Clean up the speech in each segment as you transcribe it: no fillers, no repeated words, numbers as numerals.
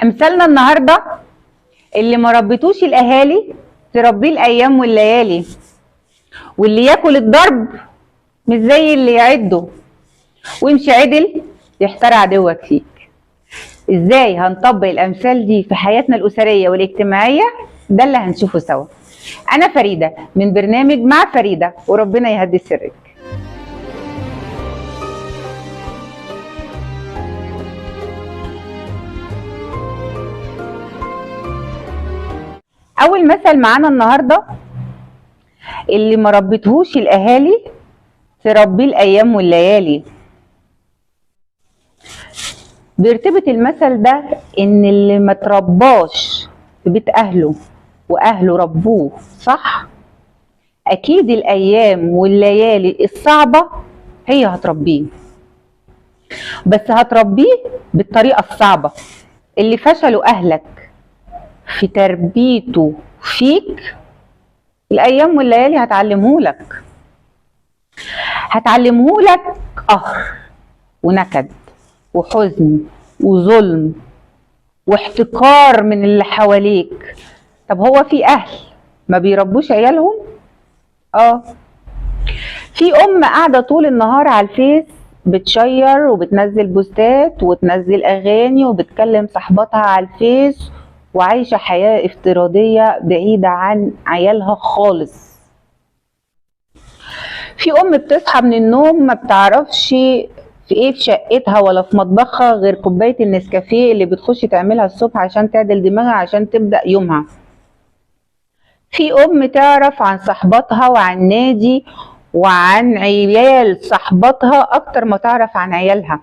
امثالنا النهارده: اللي ما ربيتوش الاهالي تربيه الايام والليالي، واللي ياكل الضرب مش زي اللي يعده، وامشي عدل يحتار عدوك فيك. ازاي هنطبق الامثال دي في حياتنا الاسرية والاجتماعية؟ ده اللي هنشوفه سوا. انا فريدة من برنامج مع فريدة، وربنا يهدي سرك. اول مثل معانا النهارده: اللي ما ربيتهوش الاهالي تربيه الايام والليالي. بيرتبط المثل ده ان اللي ما ترباش في بيت اهله واهله ربوه صح، اكيد الايام والليالي الصعبة هي هتربيه، بس هتربيه بالطريقة الصعبة. اللي فشلوا اهلك في تربيته فيك، الايام والليالي هتعلمهولك، هتعلمهولك قهر ونكد وحزن وظلم واحتقار من اللي حواليك. طب هو في اهل ما بيربوش عيالهم؟ في ام قاعدة طول النهار على الفيس بتشير وبتنزل بوستات وتنزل اغاني وبتكلم صاحباتها على الفيس، وعايشة حياة افتراضية بعيدة عن عيالها خالص. في ام بتصحى من النوم ما بتعرفش في ايه في شقتها ولا في مطبخها غير كوباية النسكافيه اللي بتخش تعملها الصبح عشان تعدل دماغها عشان تبدا يومها. في ام تعرف عن صاحباتها وعن نادي وعن عيال صاحباتها اكتر ما تعرف عن عيالها.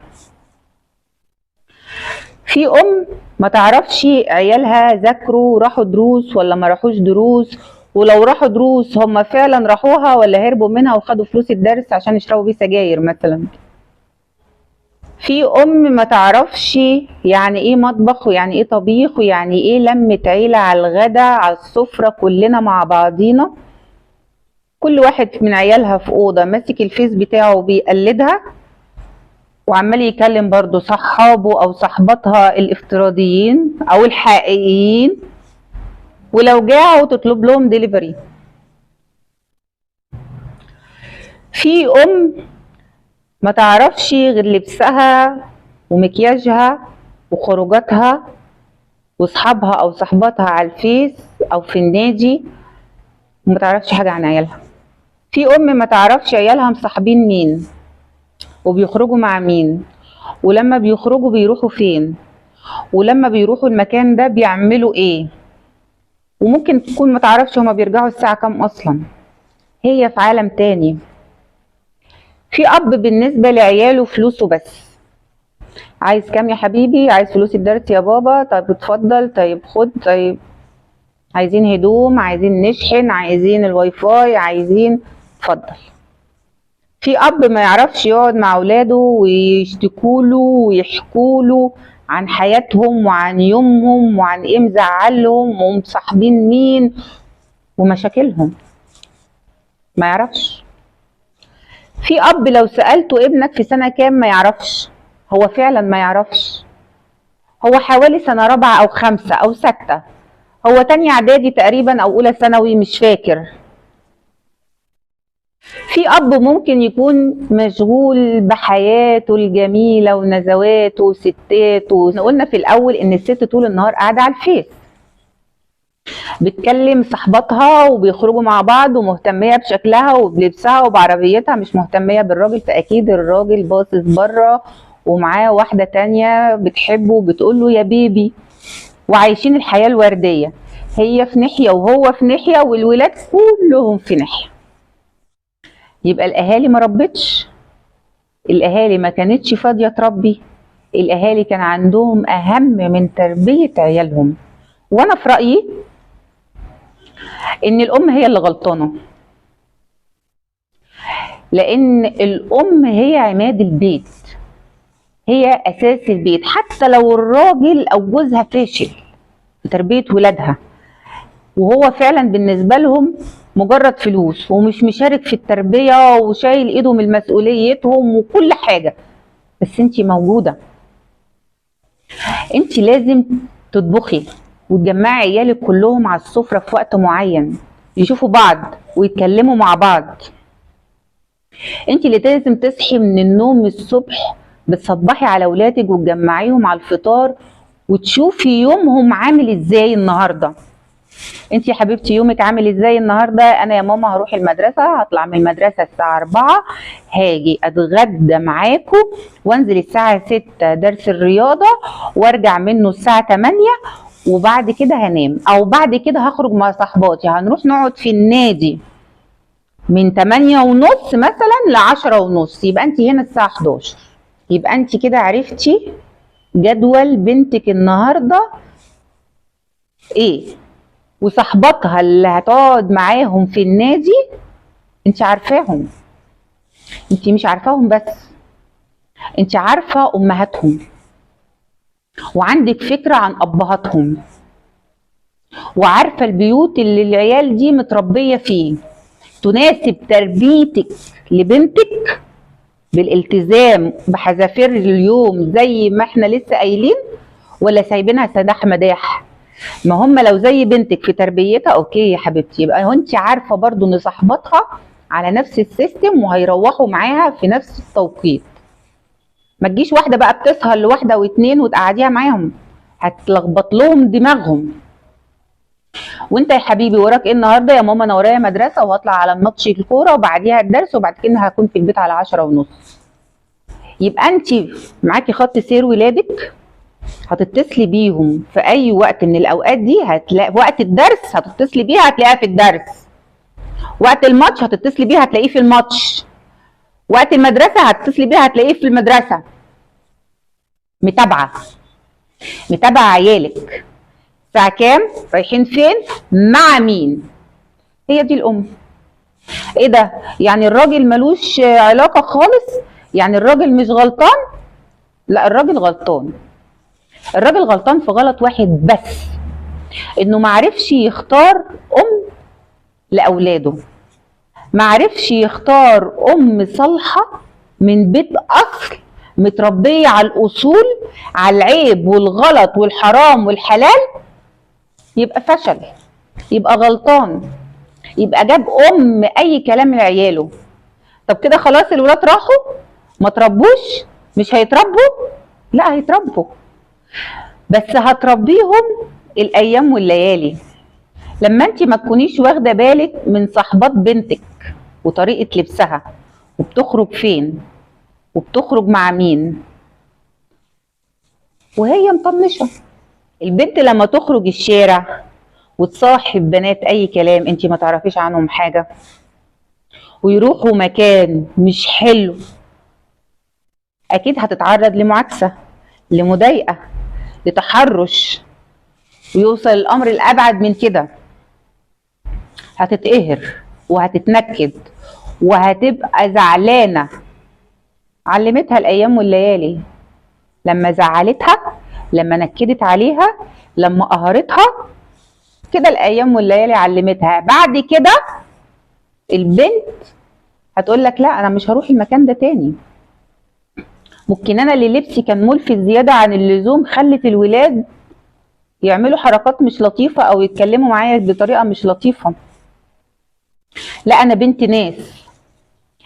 في ام ما تعرفش عيالها ذاكروا راحوا دروس ولا ما راحوش دروس، ولو راحوا دروس هم فعلا راحوها ولا هربوا منها وخدوا فلوس الدرس عشان يشربوا بيه سجاير مثلا. في ام ما تعرفش يعني ايه مطبخ ويعني ايه طبيخ ويعني ايه لمة عيلة على الغدا على السفرة كلنا مع بعضينا، كل واحد من عيالها في اوضة ماسك الفيس بتاعه بيقلدها وعمال يكلم برضو صحابه او صحباتها الافتراضيين او الحقيقيين، ولو جاعوا تطلب لهم ديليفري. في ام ما تعرفش غير لبسها ومكياجها وخروجاتها واصحابها او صحباتها على الفيس او في النادي، وما تعرفش حاجة عن عيالها. في ام ما تعرفش عيالها مصاحبين مين وبيخرجوا مع مين، ولما بيخرجوا بيروحوا فين، ولما بيروحوا المكان ده بيعملوا ايه، وممكن تكون ما تعرفش هما بيرجعوا الساعة كام اصلا، هي في عالم تاني. في اب بالنسبة لعياله فلوسه بس، عايز كام يا حبيبي؟ عايز فلوس الدرس يا بابا؟ طيب اتفضل، طيب خد، طيب عايزين هدوم، عايزين نشحن، عايزين الواي فاي، عايزين، اتفضل. في اب ما يعرفش يقعد مع اولاده ويشتكوله ويحكوله عن حياتهم وعن يومهم وعن ايه مزعلهم ومصاحبين مين ومشاكلهم، ما يعرفش. في اب لو سألته ابنك في سنة كام ما يعرفش، هو فعلا ما يعرفش، هو حوالي سنة رابعة او خمسة او ستة، هو تانية اعدادي تقريبا او اولى ثانوي مش فاكر. في اب ممكن يكون مشغول بحياته الجميلة ونزواته وستاته. قلنا في الاول ان الست طول النهار قاعدة على الفيس بتكلم صاحباتها وبيخرجوا مع بعض ومهتميه بشكلها وبلبسها وبعربيتها، مش مهتميه بالراجل، فاكيد الراجل باصص بره ومعاه واحدة تانية بتحبه وبتقول له يا بيبي، وعايشين الحياة الوردية، هي في ناحية وهو في ناحية والولاد كلهم في ناحية. يبقى الاهالي ما ربتش، الاهالي ما كانتش فاضية تربي، الاهالي كان عندهم اهم من تربيه عيالهم. وانا في رايي ان الام هي اللي غلطانة، لان الام هي عماد البيت، هي اساس البيت، حتى لو الراجل او جوزها فاشل في تربيه ولادها وهو فعلا بالنسبة لهم مجرد فلوس ومش مشارك في التربية وشايل ايده من مسؤوليتهم وكل حاجة، بس انتي موجودة، انتي لازم تطبخي وتجمعي عيالك كلهم على السفرة في وقت معين، يشوفوا بعض ويتكلموا مع بعض. انت اللي لازم تصحي من النوم الصبح بتصبحي على ولادك وتجمعيهم على الفطار وتشوفي يومهم عامل ازاي النهارده. انت يا حبيبتي يومك عامل ازاي النهارده؟ انا يا ماما هروح المدرسة، هطلع من المدرسة الساعة 4، هاجي اتغدى معاكم وانزل الساعة 6 درس الرياضة وارجع منه الساعة 8، وبعد كده هنام، او بعد كده هخرج مع صاحباتي، هنروح نقعد في النادي من 8:30 مثلا ل10:30، يبقى انت هنا الساعة 11. يبقى انت كده عرفتي جدول بنتك النهارده ايه، وصاحباتها اللي هتقعد معاهم في النادي انت عارفاهم. انت مش عارفاهم بس، انت عارفه امهاتهم وعندك فكرة عن ابهاتهم، وعارفه البيوت اللي العيال دي متربيه فيه. تناسب تربيتك لبنتك بالالتزام بحذافير اليوم زي ما احنا لسه قايلين، ولا سايبينها سداح مداح؟ ما هم لو زي بنتك في تربيتها okay يا حبيبتي، يبقى انت عارفه برضو ان صاحبتها على نفس ال system وهيروحوا معاها في نفس التوقيت. ما تجيش واحدة بقى بتسهر لواحدة واتنين وتقعديها معاهم، هتلخبط لهم دماغهم. وانت يا حبيبي وراك ايه النهارده؟ يا ماما انا ورايا مدرسه وهطلع على الماتش الكورة وبعديها الدرس وبعد كده هكون في البيت على 10:30. يبقى انت معاكي خط سير ولادك، هتتصلي بيهم في اي وقت من الاوقات دي، هتلاقي وقت الدرس هتتصلي بيها هتلاقيها في الدرس، وقت الماتش هتتصلي بيها هتلاقيه في الماتش، وقت المدرسة هتتصلي بيها هتلاقيه في المدرسة. متابعه، متابعه عيالك الساعة كام، رايحين فين، مع مين. هي دي الام. ايه ده؟ يعني الراجل ملوش علاقة خالص؟ يعني الراجل مش غلطان؟ لا، الراجل غلطان. الراجل غلطان في غلط واحد بس، انه معرفش يختار ام لاولاده، معرفش يختار ام صالحه من بيت اصل متربيه على الاصول، على العيب والغلط والحرام والحلال. يبقى فشل، يبقى غلطان، يبقى جاب ام اي كلام لعياله. طب كده خلاص الولاد راحوا ما تربوش؟ مش هيتربوا؟ لا هيتربوا، بس هتربيهم الايام والليالي. لما انت ما تكونيش واخده بالك من صاحبات بنتك وطريقه لبسها وبتخرج فين وبتخرج مع مين وهي مطنشه. البنت لما تخرج الشارع وتصاحب بنات اي كلام انت ما تعرفيش عنهم حاجة، ويروحوا مكان مش حلو، اكيد هتتعرض لمعاكسه، لمضايقه، لتحرش، ويوصل الامر الابعد من كده. هتتقهر وهتتنكد وهتبقى زعلانة. علمتها الايام والليالي، لما زعلتها، لما نكدت عليها، لما قهرتها كده، الايام والليالي علمتها. بعد كده البنت هتقول لك لا انا مش هروح المكان ده تاني. ممكن انا اللي لبسي كان ملفت زيادة عن اللزوم خلت الولاد يعملوا حركات مش لطيفة او يتكلموا معايا بطريقة مش لطيفة. لا انا بنت ناس،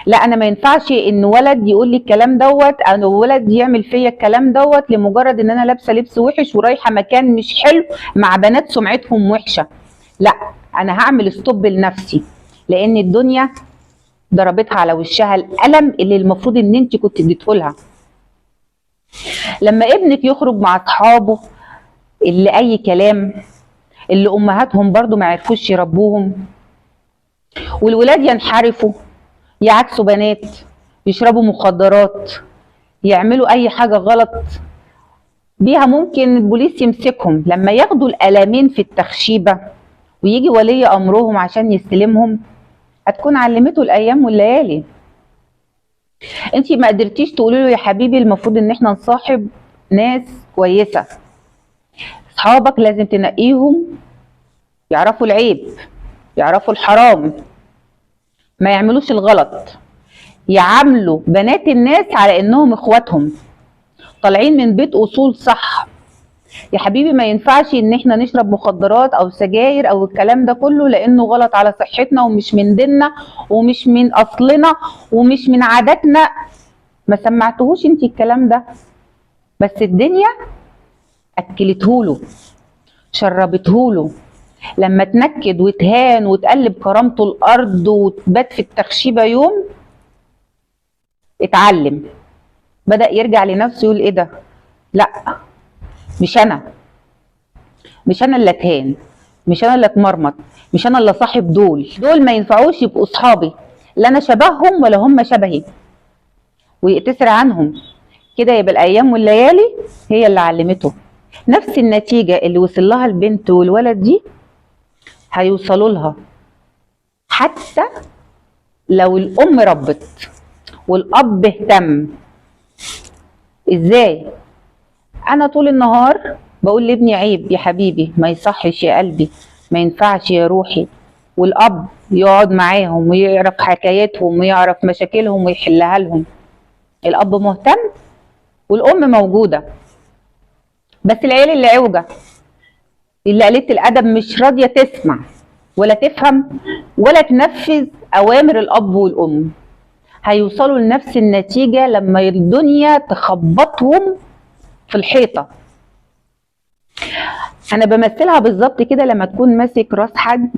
لا انا ما ينفعش ان ولد يقول لي الكلام دوت او ولد يعمل فيا الكلام دوت لمجرد ان انا لابسه لبس وحش ورايحه مكان مش حلو مع بنات سمعتهم وحشة. لا انا هعمل stop لنفسي، لان الدنيا ضربتها على وشها القلم اللي المفروض ان انت كنت اديتهولها. لما ابنك يخرج مع اصحابه اللي اي كلام، اللي امهاتهم برضو ما عرفوش يربوهم، والولاد ينحرفوا، يعكسوا بنات، يشربوا مخدرات، يعملوا اي حاجة غلط بيها ممكن البوليس يمسكهم. لما ياخدوا القلمين في التخشيبه ويجي ولي امرهم عشان يستلمهم، هتكون علمته الايام والليالي. انتي ما قدرتيش تقولي له يا حبيبي المفروض ان احنا نصاحب ناس كويسة، اصحابك لازم تنقيهم يعرفوا العيب، يعرفوا الحرام، ما يعملوش الغلط، يعاملوا بنات الناس على انهم اخواتهم، طالعين من بيت اصول صح. يا حبيبي ما ينفعش ان احنا نشرب مخدرات او سجاير او الكلام ده كله، لانه غلط على صحتنا ومش من ديننا ومش من اصلنا ومش من عاداتنا. ما سمعتهوش انت الكلام ده، بس الدنيا اكلتهوله شربتهوله. لما تنكد وتهان وتقلب كرامته الارض وتبات في التخشيبه يوم، اتعلم، بدأ يرجع لنفسه يقول ايه ده، لا مش انا، مش انا اللي اتهان، مش انا اللي اتمرمط، مش انا اللي صاحب دول، دول ما ينفعوش يبقوا اصحابي، لا انا شبههم ولا هم شبهي، ويقتصر عنهم كده. يبقى الايام والليالي هي اللي علمته. نفس النتيجة اللي وصل لها البنت والولد دي هيوصلوا لها حتى لو الام ربت والاب اهتم. ازاي؟ انا طول النهار بقول لابني عيب يا حبيبي، ما يصحش يا قلبي، ما ينفعش يا روحي، والاب يقعد معاهم ويعرف حكاياتهم ويعرف مشاكلهم ويحلها لهم. الاب مهتم والام موجودة، بس العيال اللي عوجه اللي قليله الادب مش راضية تسمع ولا تفهم ولا تنفذ اوامر الاب والام، هيوصلوا لنفس النتيجة لما الدنيا تخبطهم في الحيطة. انا بمثلها بالظبط كده، لما تكون ماسك راس حد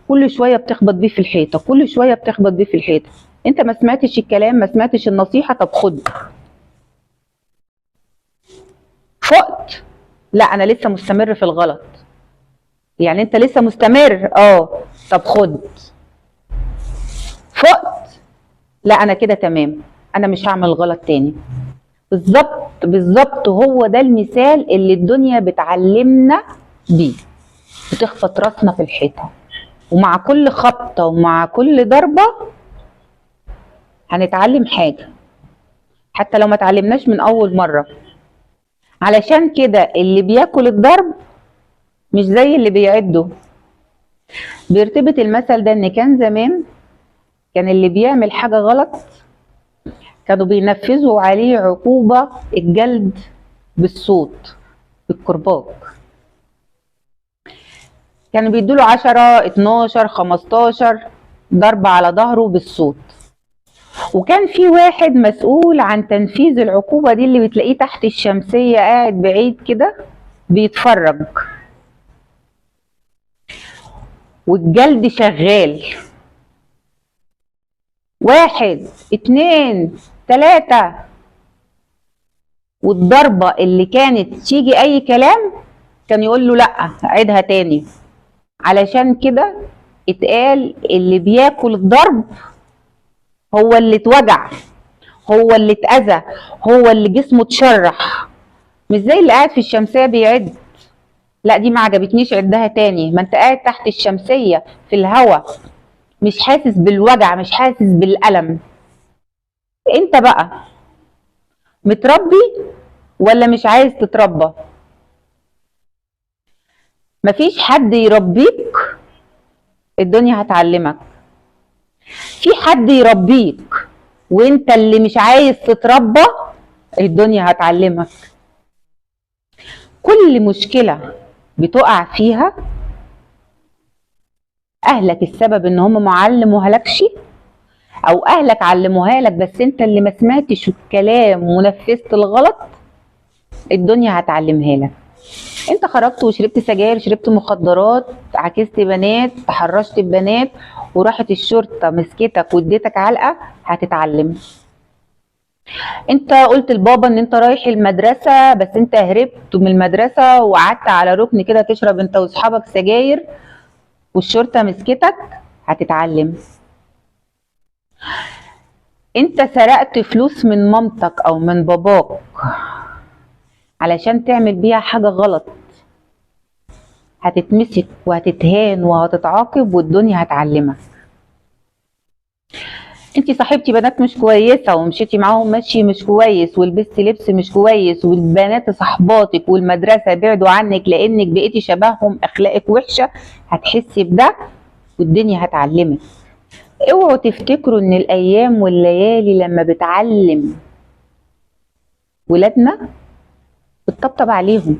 كل شوية بتخبط بيه في الحيطة، كل شوية بتخبط بيه في الحيطة، انت ما سمعتش الكلام، ما سمعتش النصيحة، طب خد. فقت، لا انا لسه مستمر في الغلط، يعني انت لسه مستمر، طب خد. فقت، لا انا كده تمام، انا مش هعمل غلط تاني. بالظبط بالظبط هو ده المثال اللي الدنيا بتعلمنا بيه، بتخبط راسنا في الحيطة، ومع كل خبطه ومع كل ضربه هنتعلم حاجة، حتى لو ما اتعلمناش من اول مرة. علشان كده اللي بياكل الضرب مش زي اللي بيعده. بيرتبط المثل ده ان كان زمان كان اللي بيعمل حاجة غلط كانوا بينفذوا عليه عقوبة الجلد بالصوت بالكرباج، كانوا بيدوله 10 12 15 ضربة على ظهره بالصوت. وكان في واحد مسؤول عن تنفيذ العقوبة دي، اللي بتلاقيه تحت الشمسية قاعد بعيد كده بيتفرج والجلد شغال، 1 2 3، والضربة اللي كانت تيجي أي كلام كان يقول له لأ عيدها تاني. علشان كده اتقال اللي بياكل الضرب هو اللي اتوجع، هو اللي اتأذى، هو اللي جسمه اتشرح، مش زي اللي قاعد في الشمسية بيعد، لا دي ما عجبتنيش عدها تاني. ما انت قاعد تحت الشمسية في الهوا مش حاسس بالوجع، مش حاسس بالألم. انت بقى متربي ولا مش عايز تتربى؟ مفيش حد يربيك، الدنيا هتعلمك. في حد يربيك وانت اللي مش عايز تتربى، الدنيا هتعلمك. كل مشكلة بتقع فيها اهلك السبب ان هم ما علموهالكش، او اهلك علموها لك بس انت اللي ما سمعتش الكلام ونفذت الغلط، الدنيا هتعلمها لك. انت خرجت وشربت سجاير، شربت مخدرات، عكست بنات، تحرشت ببنات، وراحت الشرطة مسكتك واديتك علقه، هتتعلم. انت قلت لبابا ان انت رايح المدرسة بس انت هربت من المدرسة وقعدت على ركن كده تشرب انت واصحابك سجاير والشرطة مسكتك، هتتعلم. انت سرقت فلوس من مامتك او من باباك علشان تعمل بيها حاجة غلط، هتتمسك وهتتهان وهتتعاقب والدنيا هتعلمك. انت صاحبتي بنات مش كويسة ومشيتي معاهم مشي مش كويس ولبستي لبس مش كويس، والبنات صاحباتك والمدرسة بعدوا عنك لانك بقيتي شبههم، اخلاقك وحشة، هتحسي بده والدنيا هتعلمك. اوعوا تفتكروا ان الايام والليالي لما بتعلم ولادنا بتطبطب عليهم،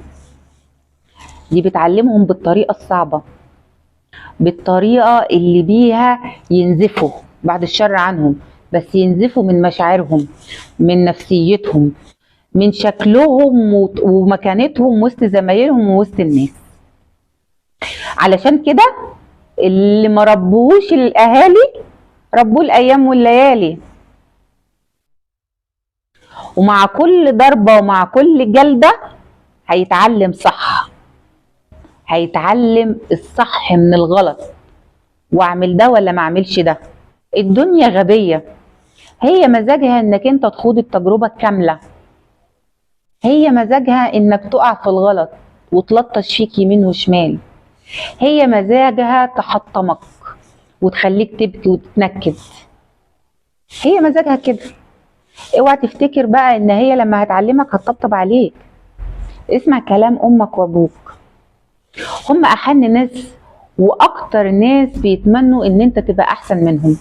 دي بتعلمهم بالطريقة الصعبة، بالطريقة اللي بيها ينزفوا بعد الشر عنهم، بس ينزفوا من مشاعرهم، من نفسيتهم، من شكلهم ومكانتهم وسط زمايلهم ووسط الناس. علشان كده اللي ما ربوش الاهالي ربوه الايام والليالي، ومع كل ضربة ومع كل جلدة هيتعلم صح، هيتعلم الصح من الغلط، واعمل ده ولا ما اعملش ده. الدنيا غبية، هي مزاجها انك انت تخوض التجربة الكاملة، هي مزاجها انك تقع في الغلط وتلطش فيك يمين وشمال، هي مزاجها تحطمك وتخليك تبكي وتتنكد، هي مزاجها كده. اوعى تفتكر بقى ان هي لما هتعلمك هتطبطب عليك. اسمع كلام امك وابوك، هم احن ناس واكتر ناس بيتمنوا ان انت تبقى احسن منهم.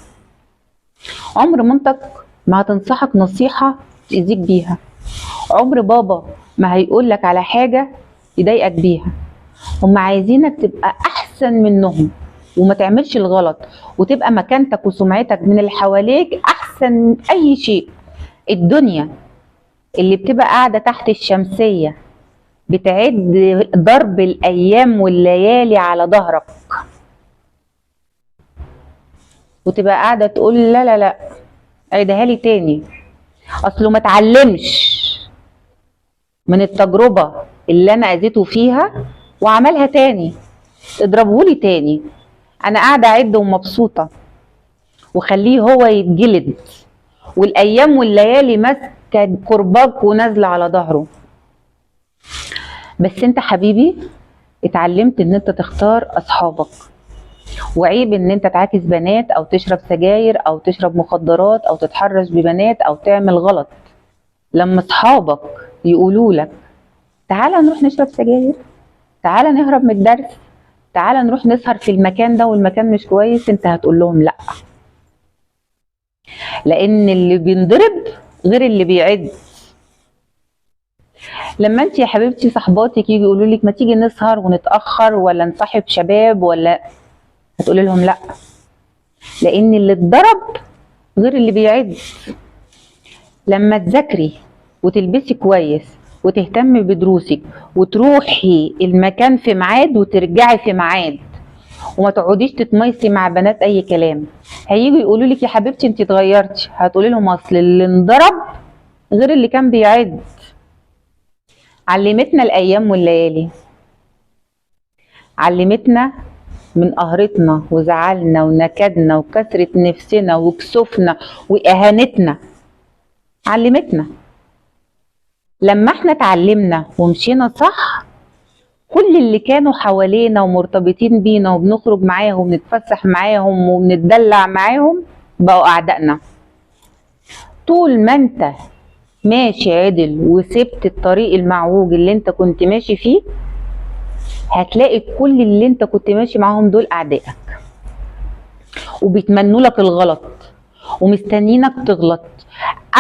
عمر مامتك ما هتنصحك نصيحة تأذيك بيها، عمر بابا ما هيقولك على حاجة يضايقك بيها. هم عايزينك تبقى احسن منهم وما تعملش الغلط، وتبقى مكانتك وسمعتك من اللي حواليك احسن من اي شيء. الدنيا اللي بتبقى قاعدة تحت الشمسية بتعد ضرب الايام والليالي على ظهرك، وتبقى قاعدة تقول لا لا لا عيدها لي تاني، اصله ما اتعلمش من التجربة اللي انا اذيته فيها وعملها تاني، اضربهولي تاني، انا قاعدة اعد ومبسوطة، وخليه هو يتجلد، والايام والليالي ماسكه كرباج ونازلة على ظهره. بس انت حبيبي اتعلمت ان انت تختار اصحابك، وعيب ان انت تعاكس بنات او تشرب سجاير او تشرب مخدرات او تتحرش ببنات او تعمل غلط. لما اصحابك يقولوا لك تعالى نروح نشرب سجاير، تعالى نهرب من الدرس، تعالى نروح نسهر في المكان ده والمكان مش كويس، انت هتقول لهم لا، لان اللي بينضرب غير اللي بيعد. لما انت يا حبيبتي صحباتك يجي يقولوا لك ما تيجي نسهر ونتاخر ولا نصاحب شباب ولا، هتقولي لهم لا، لان اللي اتضرب غير اللي بيعد. لما تذاكري وتلبسي كويس وتهتمي بدروسك وتروحي المكان في ميعاد وترجعي في ميعاد، وما تقعديش تتميسي مع بنات اي كلام، هيجوا يقولوا لك يا حبيبتي انت اتغيرتي، هتقولي لهم اصل اللي انضرب غير اللي كان بيعد. علمتنا الايام والليالي، علمتنا من قهرتنا وزعلنا ونكدنا وكسرة نفسنا وكسوفنا واهانتنا، علمتنا. لما احنا اتعلمنا ومشينا صح، كل اللي كانوا حوالينا ومرتبطين بينا وبنخرج معاهم وبنتفسح معاهم وبنتدلع معاهم بقوا اعدائنا. طول ما انت ماشي عدل وسبت الطريق المعوج اللي انت كنت ماشي فيه، هتلاقي كل اللي انت كنت ماشي معاهم دول اعدائك، وبيتمنوا لك الغلط ومستنينك تغلط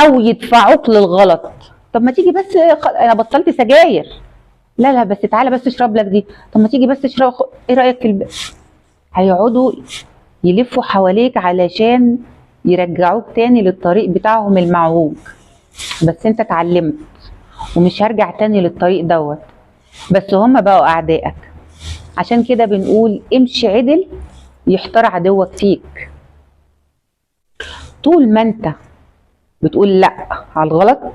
او يدفعوك للغلط. طب ما تيجي بس، انا بطلت سجاير، لا لا بس تعالى بس اشرب لك دي، طب ما تيجي بس اشرب، ايه رايك في هيقعدوا يلفوا حواليك علشان يرجعوك تاني للطريق بتاعهم المعوج. بس انت اتعلمت ومش هرجع تاني للطريق دوت، بس هما بقوا اعدائك. عشان كده بنقول امشي عدل يحتار عدوك فيك. طول ما انت بتقول لا على الغلط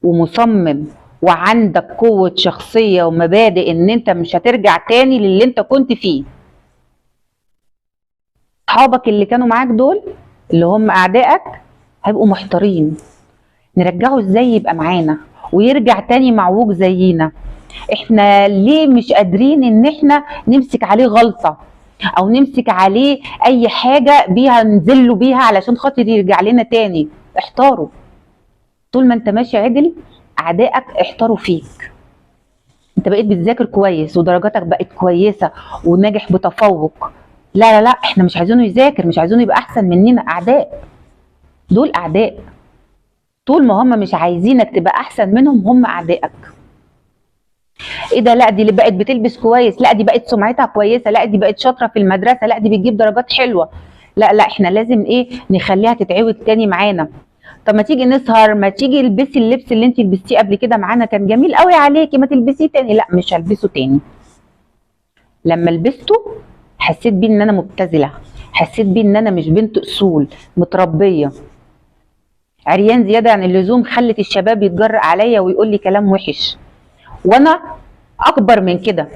ومصمم وعندك قوة شخصية ومبادئ ان انت مش هترجع تاني للي انت كنت فيه، اصحابك اللي كانوا معاك دول اللي هم اعدائك هيبقوا محتارين، نرجعه ازاي يبقى معانا ويرجع تاني معوج زينا؟ احنا ليه مش قادرين ان احنا نمسك عليه غلطة او نمسك عليه اي حاجة بيها نزله بيها علشان خاطر يرجع لنا تاني؟ احتاروا. طول ما انت ماشي عدل اعدائك احتاروا فيك. انت بقيت بتذاكر كويس ودرجاتك بقت كويسة وناجح بتفوق، لا لا لا احنا مش عايزينه يذاكر، مش عايزينه يبقى احسن مننا. اعداء دول، اعداء. طول ما هم مش عايزينك تبقى احسن منهم هم اعدائك. ايه ده، لا دي اللي بقت بتلبس كويس، لا دي بقت سمعتها كويسة، لا دي بقت شاطرة في المدرسة، لا دي بتجيب درجات حلوة، لا لا احنا لازم ايه نخليها تتعود تاني معانا. طب ما تيجي نسهر، ما تيجي البسي اللبس اللي انت لبستيه قبل كده معانا كان جميل قوي عليكي، ما تلبسيه تاني. لا مش هلبسه تاني. لما لبسته حسيت بيه ان انا مبتذله، حسيت بيه ان انا مش بنت اصول متربيه. عريان زيادة عن اللزوم خلت الشباب يتجرأ عليا ويقول لي كلام وحش، وانا اكبر من كده،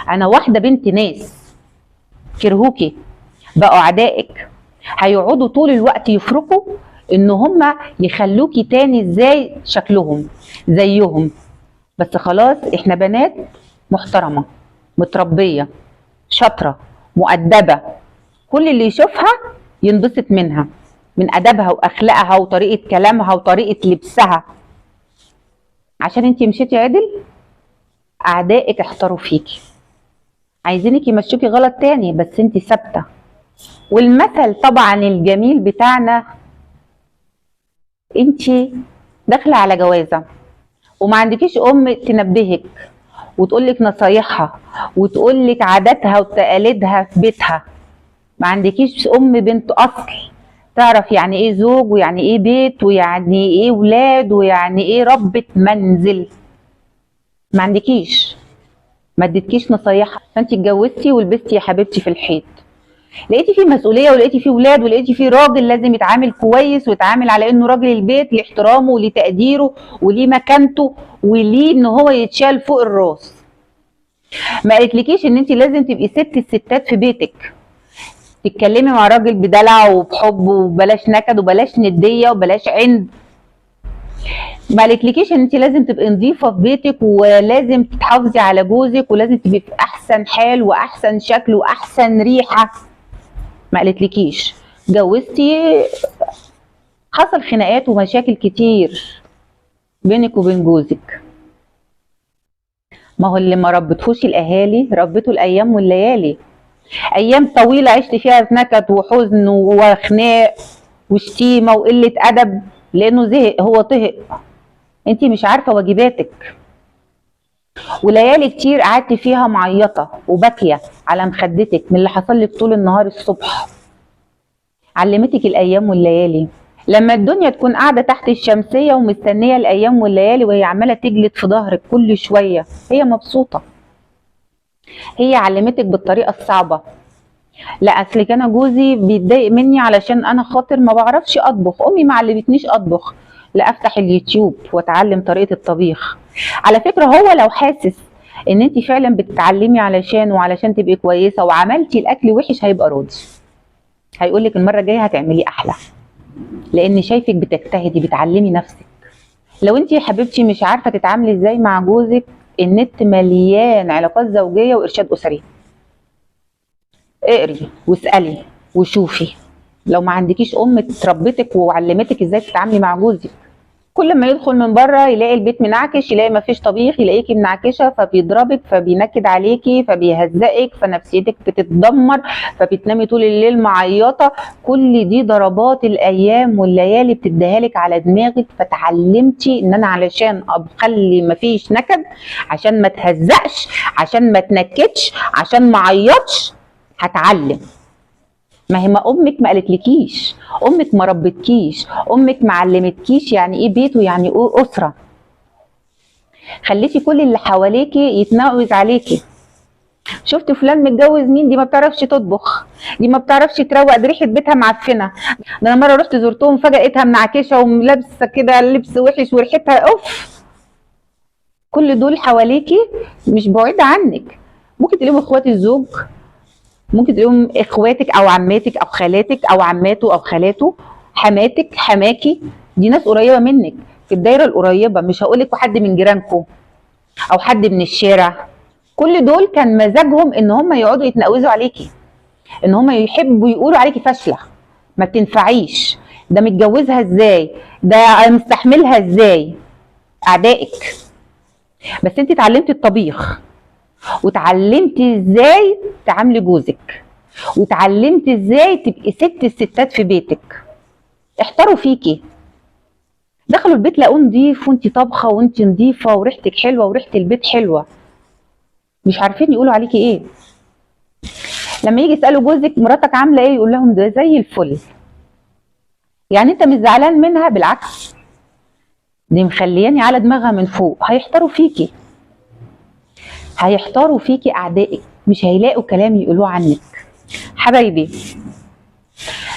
انا واحدة بنت ناس. كرهوكي، بقوا اعدائك، هيقعدوا طول الوقت يفركوا ان هم يخلوكي تاني ازاي شكلهم زيهم. بس خلاص احنا بنات محترمه متربيه شاطرة مؤدبة، كل اللي يشوفها ينبسط منها، من ادبها واخلاقها وطريقه كلامها وطريقه لبسها. عشان انتي مشيتي عدل اعدائك احتاروا فيكي، عايزينك يمشوكي غلط تاني، بس انتي ثابتة. والمثل طبعا الجميل بتاعنا، انتي داخله على جوازه وما عندكيش ام تنبهك وتقولك نصايحها وتقولك عاداتها وتقاليدها في بيتها، ما عندكيش ام بنت اصل تعرف يعني ايه زوج ويعني ايه بيت ويعني ايه ولاد ويعني ايه ربة منزل، ما عندكيش، ما اديتكيش نصايحها. فانت اتجوزتي ولبستي يا حبيبتي في الحيط، لقيتي فيه مسؤولية ولقيتي فيه ولاد ولقيتي فيه راجل لازم يتعامل كويس ويتعامل على انه راجل البيت، لاحترامه ولتقديره وليه مكانته وليه ان هو يتشال فوق الراس. ما قالتلكيش ان انت لازم تبقي ست الستات في بيتك، تتكلمي مع راجل بدلع وبحب وبلاش نكد وبلاش نديه وبلاش عند. ما قالتلكيش ان انت لازم تبقي نظيفة في بيتك ولازم تحافظي على جوزك ولازم تبقي في احسن حال واحسن شكل واحسن ريحه، ما قالتلكيش. جوزتي حصل خناقات ومشاكل كتير بينك وبين جوزك. ما هو اللي ما ربتهوش الاهالي ربته الايام والليالي، ايام طويلة عشت فيها نكد وحزن وخناق وشتيمه وقلة ادب، لانه زهق، هو طهق، انت مش عارفه واجباتك. وليالي كتير قعدت فيها معيطه وباكيه على مخدتك من اللي حصل لك طول النهار الصبح. علمتك الايام والليالي. لما الدنيا تكون قاعدة تحت الشمسية ومستنيه الايام والليالي وهي عماله تجلد في ظهرك كل شوية، هي مبسوطة. هي علمتك بالطريقة الصعبة. لا اصل انا جوزي بيتضايق مني علشان انا خاطر ما بعرفش اطبخ، امي ما علمتنيش اطبخ. لا افتح اليوتيوب واتعلم طريقه الطبيخ. على فكرة هو لو حاسس ان انت فعلا بتتعلمي علشان وعلشان تبقي كويسة وعملتي الاكل وحش هيبقى راضي، هيقول لك المرة الجاية هتعملي احلى، لان شايفك بتجتهدي بتعلمي نفسك. لو انت يا حبيبتي مش عارفه تتعاملي ازاي مع جوزك، النت مليان علاقات زوجيه وارشاد اسري. اقري واسالي وشوفي. لو ما عندكيش ام تربتك وعلمتك ازاي تتعاملي مع جوزك، كل ما يدخل من بره يلاقي البيت منعكش، يلاقي ما فيش طبيخ، يلاقيكي منعكشه، فبيضربك، فبينكد عليكي، فبيهزقك، فنفسيتك بتتدمر، فبتنامي طول الليل معيطه. كل دي ضربات الايام والليالي بتديها لك على دماغك. فتعلمتي ان انا علشان اخلي ما فيش نكد، عشان ما تهزقش، عشان ما تنكدش، عشان ما اعيطش، هتعلم. ما هي ما امك ما قالتلكيش، امك ما ربتكيش، امك ما علمتكيش يعني ايه بيت ويعني ايه اسره. خليتي كل اللي حواليكي يتناوز عليكي. شفت فلان متجوز مين، دي ما بتعرفش تطبخ، دي ما بتعرفش تروق، دي ريحه بيتها معفنه. ده انا مرة رحت زرتهم فجاة لقيتها منعكشه ولابسه كده لبس وحش وريحتها اوف. كل دول حواليكي مش بعيد عنك. ممكن تلاقيهم اخوات الزوج، ممكن تلاقيهم اخواتك او عماتك او خالاتك او عماته او خالاته، حماتك، حماكي، دي ناس قريبه منك في الدايرة القريبة. مش هقولك حد من جيرانكم او حد من الشارع. كل دول كان مزاجهم ان هم يقعدوا يتنقوزوا عليكي، ان هم يحبوا يقولوا عليكي فاشلة، ما بتنفعيش، ده متجوزها ازاي، ده مستحملها ازاي، اعدائك. بس انت اتعلمتي الطبيخ، وتعلمتي ازاي تعاملي جوزك، وتعلمتي ازاي تبقي ست الستات في بيتك. احتاروا فيكي، دخلوا البيت لقوه نضيف وانتي طابخه وانتي نضيفه وريحتك حلوة وريحه البيت حلوة. مش عارفين يقولوا عليكي ايه. لما يجي يسالوا جوزك مراتك عامله ايه، يقول لهم ده زي الفل. يعني انت مش زعلان منها؟ بالعكس، دي مخلياني على دماغها من فوق. هيحتاروا فيكي، هيحتاروا فيكي اعدائك، مش هيلاقوا كلام يقولوه عنك. حبايبي،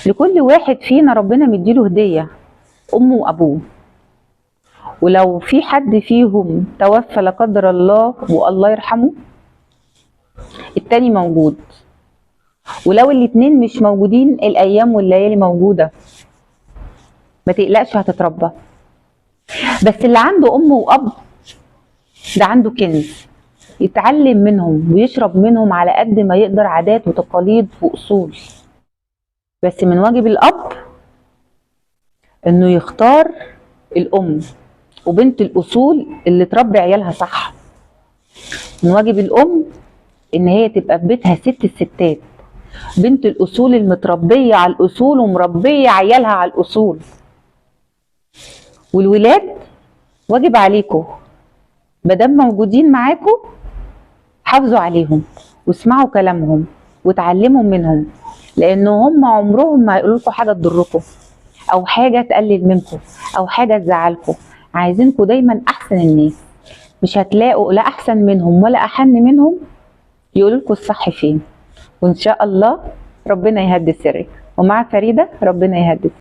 لكل واحد فينا ربنا مديله هديه، امه وابوه. ولو في حد فيهم توفى لا قدر الله والله يرحمه، التاني موجود. ولو الاتنين مش موجودين، الايام والليالي موجودة، ما تقلقش هتتربى. بس اللي عنده ام واب ده عنده كنز، يتعلم منهم ويشرب منهم على قد ما يقدر عادات وتقاليد واصول. بس من واجب الاب انه يختار الام وبنت الاصول اللي تربي عيالها صح. من واجب الام ان هي تبقى في بيتها ست الستات، بنت الاصول المتربيه على الاصول ومربيه عيالها على الاصول. والولاد واجب عليكم مادام موجودين معاكم حافظوا عليهم واسمعوا كلامهم وتعلموا منهم، لان هم عمرهم ما هيقولوا لكم حاجة تضركم او حاجة تقلل منكم او حاجة تزعلكم. عايزينكم دايما احسن الناس، مش هتلاقوا لا احسن منهم ولا احن منهم يقولوا لكم الصح فين. وان شاء الله ربنا يهدي سرك، ومع فريدة ربنا يهدي سرك.